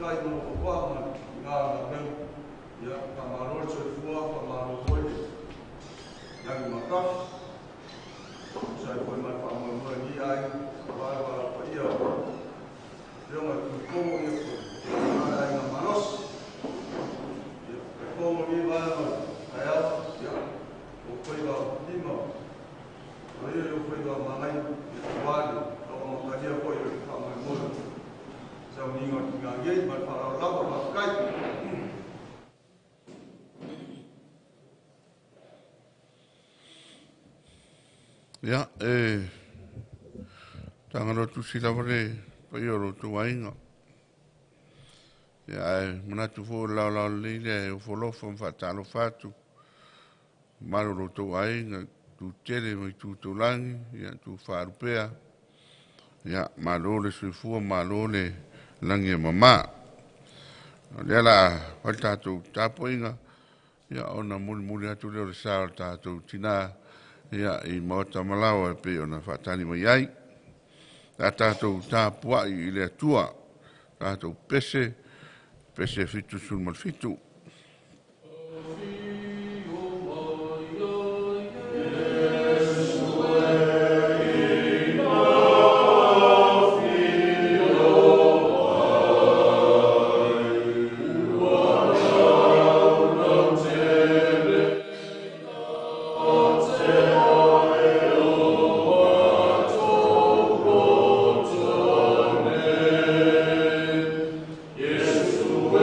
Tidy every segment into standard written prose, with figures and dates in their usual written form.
faafetai mo lou ma le tiga o le galuega. Ia, faamalo le soifua, faamalo foi le lagi matafi. Tusa ai foi ma le faamoemoe o lenei aiga, aua le valaau paia o le Afioga i le Tuitogo, ia po o le Aiga Malosi. Ia, talitonu lenei vaega o le taeao, ia, o faiva lima, o ia o faiva manaia, ia, aua le tau amatalia foi o le faamoemoe o sauniga o le tiga nei. Ma le faaaloalo lava, faafetai. Ia, e tagalo tusi lava le paia o lo outou aiga. Ia, ae manatu foi o le laolao lenei lea e ofo alofa ma faatalofa atu, mamalu o lo outou aiga, Itu tetele ma itu taulagi, ia itu faalupea. Ia, malo le soifua malo le lagi e mama. O lea o le a fai le tatou tapuaiga, ia ona mulimuli atu lea o le sa o le tatou tina ia i maota ma laoa e pei ona faatali mai ai. A tatou tapuai i le Atua, tatou pese, pese 77. Iesu e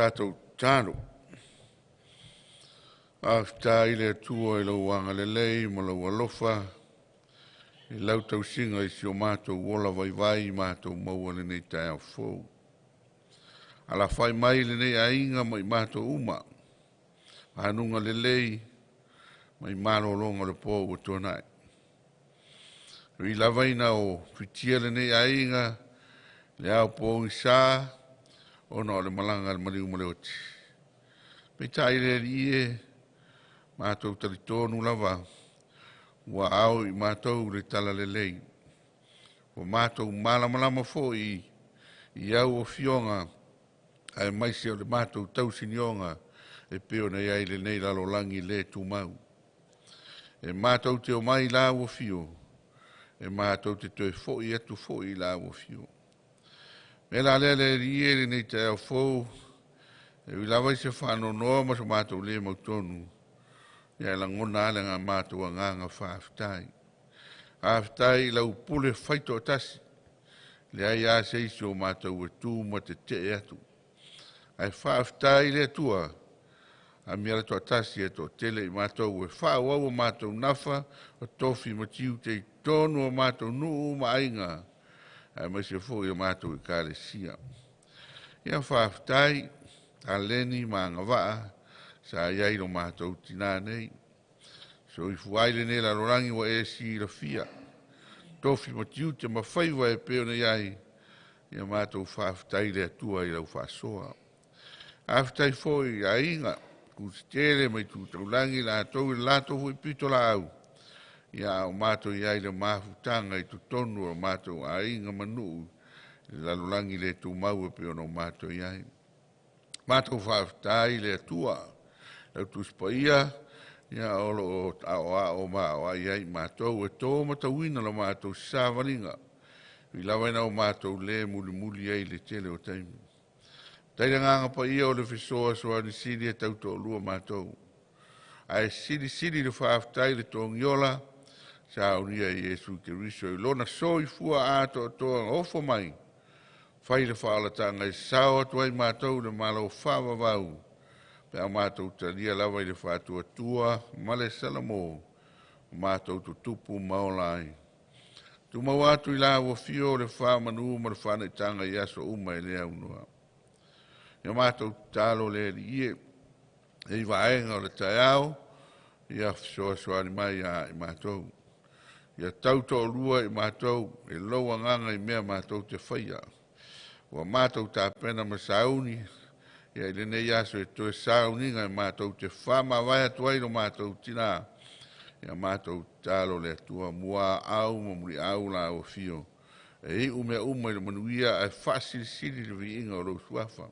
Tatou tatalo. Faafetai i le Atua i lou agalelei ma lou alofa i lau tausiga i si o matou ola vaivai matou maua lenei taeao fou. Alafai mai lenei aiga ma i matou uma, anuga lelei mai malologa o le po ua tuanai. Ui lava ina o fitia lenei aiga le ao pogisa ona o le malaga a le maliu ma le oti. Peitai le Alii e, matou talitonu lava ua ao i matou le talalelei. Ua matou malamalama foi i au afioga aemaise o le matou tausinioga e pei ona i ai lenei lalolagi le tumau. E matou te omai i la ua fio, e matou te toe foi atu foi i la ua fio. Me la lea le Alii e lenei taeao fou, e ui lava i se faanoanoa ma so matou le mautonu, ia e lagona lava le matou agaga faafetai. Faafetai i lau pule faitoatasi, leai lava se isi o matou e tu ma tetee atu. Ae faafetai i le Atua, amiala toatasi e toatele i matou e faaauau o matou nafa o tofi ma tiute i totonu o matou nuu ma aiga, aemaise foi o matou ekalesia. Ia faafetai taleni ma agavaa sa i ai lo matou tinā nei. Soifua ai lenei lalolagi ua e silafia, tofi ma tiute ma faiva e pei ona i ai, ia matou faafetai i le Atua i lau faasoa. Faafetai foi i aiga, Tusitele ma Itu Taulagi latou i le latou foi pitolaau, ia a o matou i ai i le mafutaga i totonu o matou aiga ma nuu i le lalolagi le tumau e pei ona matou i ai. Matou faafetai i le Atua, lau Tusi Paia, ia o lo o aoao ma aoai ai i matou e to matauina la matou savaliga, ui lava ina o matou le mulimuli ai i le tele o taimi. Faafetai i le Agaga Paia o le fesoasoani sili e tautoalua matou, ae silisili le faafetai i le togiola sa aulia e Iesu Keriso i lona soifua atoatoa na ofo mai, fai le faaolataga e sao atu ai matou i le malo faavavau, pe a matou talia lava i le faatuatua ma le salamo, o matou tutupu ma ola ai. Tumau atu i la ua fio le faamanu ma le faanaitaga i aso uma e le aunoa. Ia matou tatalo le Alii e, e i vaega o le taeao, ia fesoasoani mai ia i matou. Ia tautoalua i matou e lou agaga i mea matou te faia. Ua matou tapena ma sauni, ia i lenei aso e toe sauniga e matou te faamavae atu ai lo matou tinā, ia matou tatalo le Atua muaau ma muliau la ua fio. E iu mea uma i le manuia ae faasilisili le viiga o lou suafa.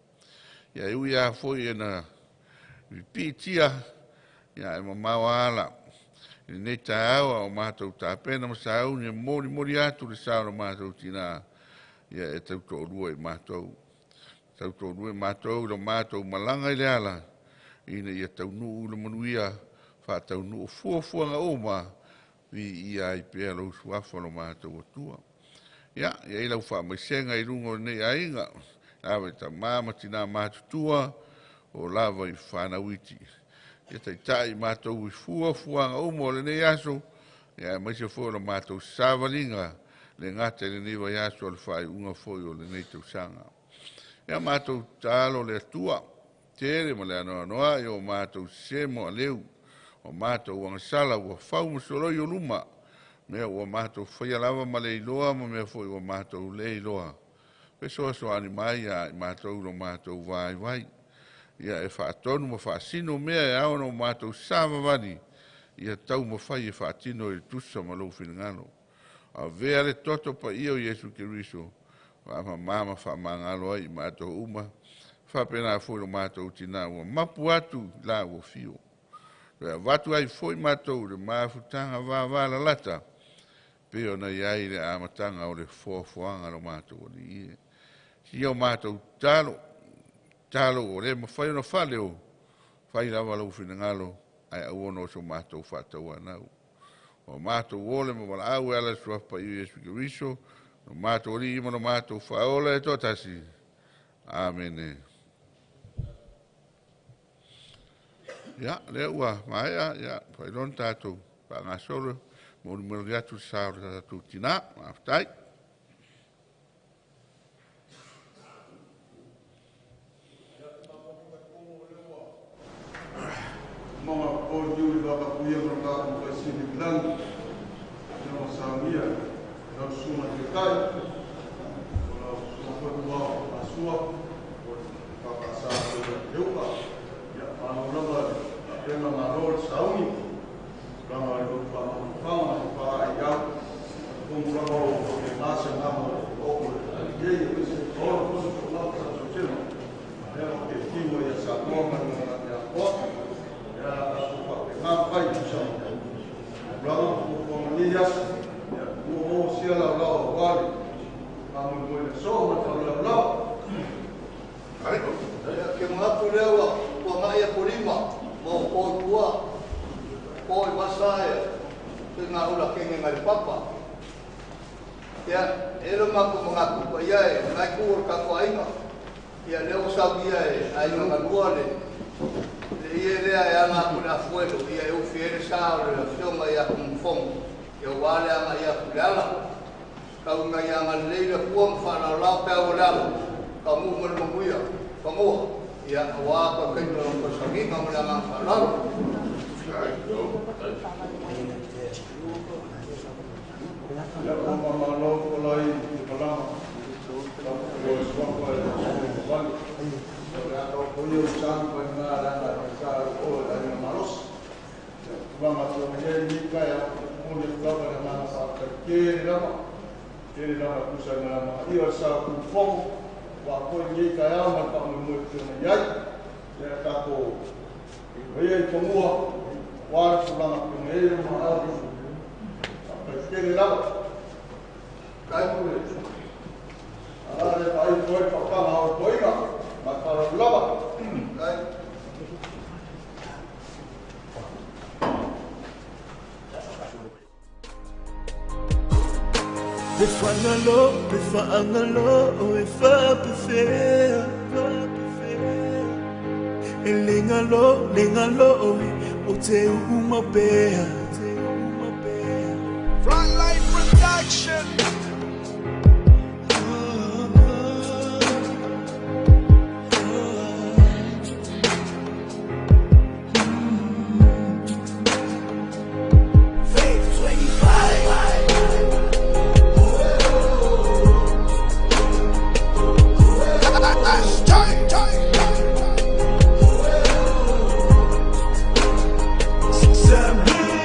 Ia e ui lava foi e na pipiitia, ia e mamao ala. I lenei taeao a o matou tapena ma sauni e molimoli atu le sao o le matou tinā, ia e tautoalua i matou. Tautoalua i matou i lo matou malaga i le ala, ina ia taunuu le manuia, faataunuu fuafuaga uma, viia ai pea lou suafa lo matou Atua. Ia, i ai lau faamaisega i luga o lenei aiga, lava i tama ma tina matutua, o lava i fanau iti. Ia taitai matou i fuafuaga uma o lenei aso, ia aemaise foi o le matou savaliga, le gata i lenei vaiaso o le faaiuga foi o lenei tausaga. Ia matou tatalo le Atua, tele ma le anoanoai o matou sese moaleu, o matou agasala ua fau ma soloi o luma, mea ua matou faia lava ma le iloa ma mea foi ua matou le iloa. Fesoasoani mai ia i matou lo matou vaivai. Ia e faatonu ma faasino mea e ao ona o matou savavali, ia taumafai e faatino i le tusa ma lou finagalo. Avea le toto paia o Iesu Keriso, faamama ma faamagalo ai i matou uma, faapena foi lo matou tinā ua mapu atu i la ua fio. Toe avatu ai foi matou i le mafutaga vavalalata, pei ona i ai le amataga o le foafoaga lo matou Alii e. Sia o matou tatalo, tatalo ua le mafai ona faaleo, fai lava lou finagalo, ae aua no so matou faatauanau. Ua matou ole ma valaau e ala i le suafa paia o Iesu Keriso, lo matou Alii ma lo matou Faaola e toatasi. Amene. Ia, lea ua maea, ia, faailoa ona tatou faagasolo molimoli atu le sa o le tatou tinā. Faafetai. Mga o niu i wakapuia ma ka o kai sili langi. Ina o saunia, lau sunga te kai, o lau sunga foi mua o asua, o whakasa o le uka. Ia, malo lava le pena malo le sauni, ranga i lou whamahufanga, i wha ai au, kumu lava o ke ngase ngā o o o le ye o se o o se o la sa tino. Ia o ke timo ia sa moa ma ngā ia koa. Ia a su pa ke ngā pai tu sa. Ranga o ko ni yas. Ia o o sia la la o wali. A mo mo le so ma ta la la. Ai. Ia ke manatu lea ua ua ngai e polima ma o po i tua po i vasa e te ngā ula kenge ngai le papa. Ia e le maku manatu pa ia e ngai ku o le kako aiga. Ia lea ua saunia e aiga galua le le ie lea e aga aku le afuelo ia e ufi e le sa o le afioga ia kumufogo. Ia ua le aga ia ku le ala. Kauga ia aga lelei le pua ma faalaolao pe au o le ala. Ka mu ma le manuia fangoa. Ia auā pa kaimi o lona tausagiga ma le agaga faaaloalo. Ia o mamalo o lai i malama. O le suafa e le vale. O le aka o koia o sang pa ngā ranga i ka o le aina malosi. Ia tulaga te o nei ni kai a o le lava le ngā whākai kere lava. Kere lava kusa ngā lama. Ia o sa ku fongo. Wa koe nei kai au ma pa mo te nei ai. Ia kako ia i pangua. Wa tulaga te nei ma au. Whākai kere lava. Kai kure. Ara le pai koe whakanga o koinga. Ma whara lava. Kai. Le whangalo, le whaangalo, e whapewhea. E lengalo, lengalo, o te uumapea. Frontline Production. Faith 25.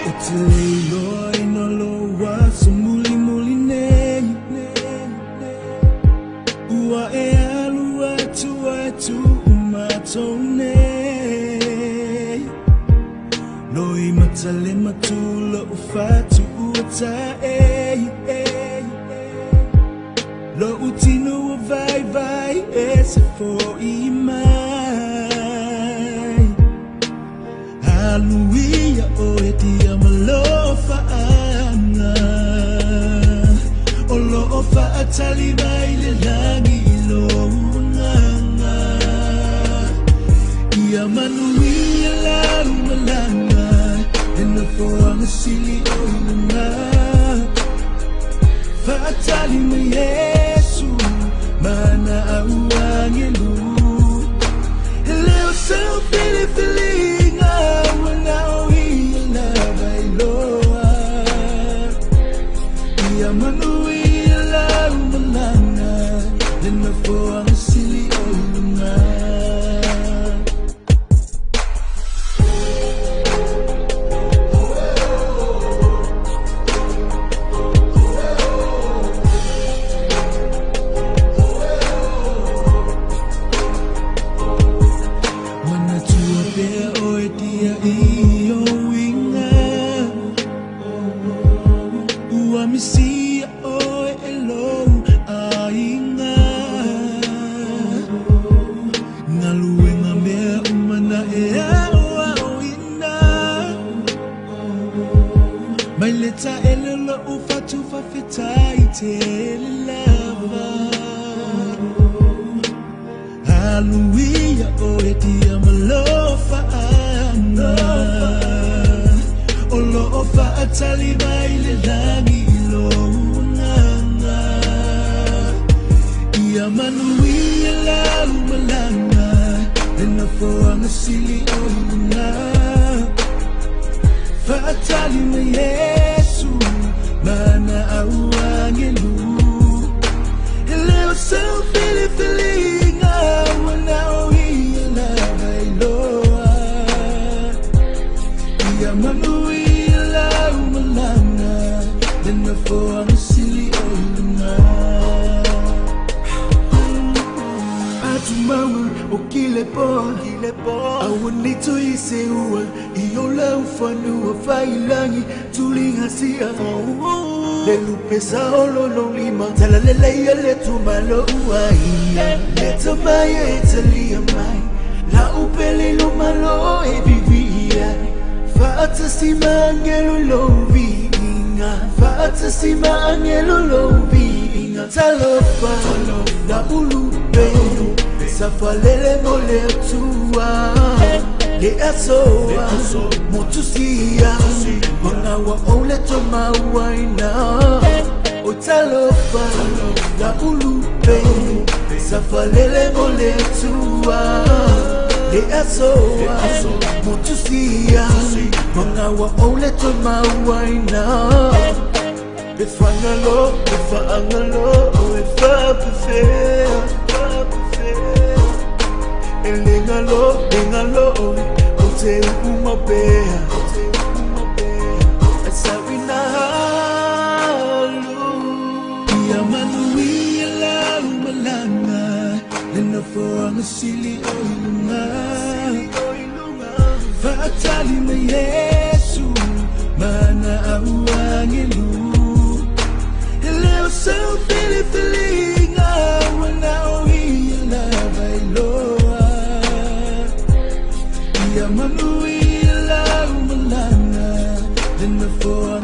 O te leiloa ina loa so muli muli nei. Ua e alu atu atu umatou nei. Loi matale matula o fatu ua tae. Lo utino o vai vai e se foi mai. Hallelujah, o e tia malofa anga. O lo o faatali mai le langi i lo unganga. Ia manuia lau malanga, e nofoanga sili o i luga. Faatali mai Yesu, mana au angelu. E leo sau filifilinga, ua o ia lava i loa. Ia manuia lau malanga, le nofoanga sili o i luga. Manatua pea o e tia i o winga. Ua misia o e lou ainga. Ngaluenga mea umana e au au ina. Mai le taele lo u fatu fafetai te le lava. Hallelujah, o e tia malofa fa'aga O loo fa'atali mai le lagi i lou agaga Ia manuia lau malaga Le nofoaga sili o i luga Fa'atali mai Iesu Mana au agelu E le o sau filifiliga Ua na o ia lava iloa Ia manuia lau malaga Le nofoaga sili o i luga Atumaua o kile poa Aua nei toe seua I o lau fanua failangi Tuliga sia Le lupe sa o lo lima Talalelei le tumalo uaia Le tamai e talia mai La upele lo malo e vivia Fa'atasi ma angelo lo viiga Fa'atasi ma angelo lo viiga Talofa la ulupe Safalele mo le atua Le asoa Motusia Mangawa o le tomauaina O talofa la ulupe Safalele mo le atua Le asoa Motusia Mangawa o le tomauaina E fagalo, e faagalo, e faapefea E le galo, le galo, o te u'u pea E sauina alu Ia manuia lau malaga Le nofoaga sili o i luga Fa'atali mai Iesu Mana au agelu E le o sau filifiliga Ua na o ia lava iloa Ia manuia lau malaga Le nofoaga